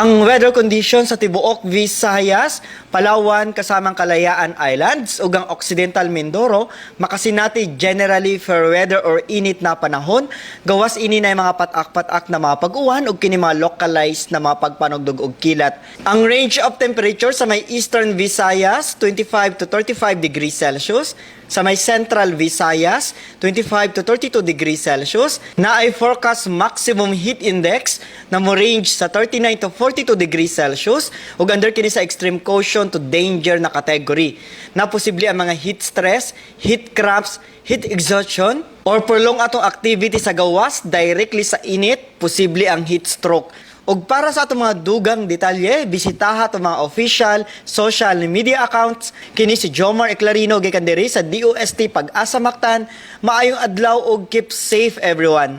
Ang weather condition sa tibuok Visayas, Palawan kasamang Kalayaan Islands ug ang Occidental Mindoro makasinati generally fair weather or init na panahon. Gawas ini na mga patak-patak na mga pag-uwan ug kini mga localized na mga pagpanugdog og kilat. Ang range of temperature sa may Eastern Visayas, 25 to 35 degrees Celsius, sa may Central Visayas, 25 to 32 degrees Celsius, na ay forecast maximum heat index na mo range sa 39 to 42 degrees Celsius ug under kini sa extreme caution to danger na category. Na posible ang mga heat stress, heat cramps, heat exhaustion, or prolong atong activity sa gawas directly sa init, posible ang heat stroke. Ug para sa atong mga dugang detalye, bisitaha atong mga official social media accounts. Kini si Jomar Eclarino gikan diri sa DOST Pag-asa Mactan. Maayong adlaw ug keep safe, everyone.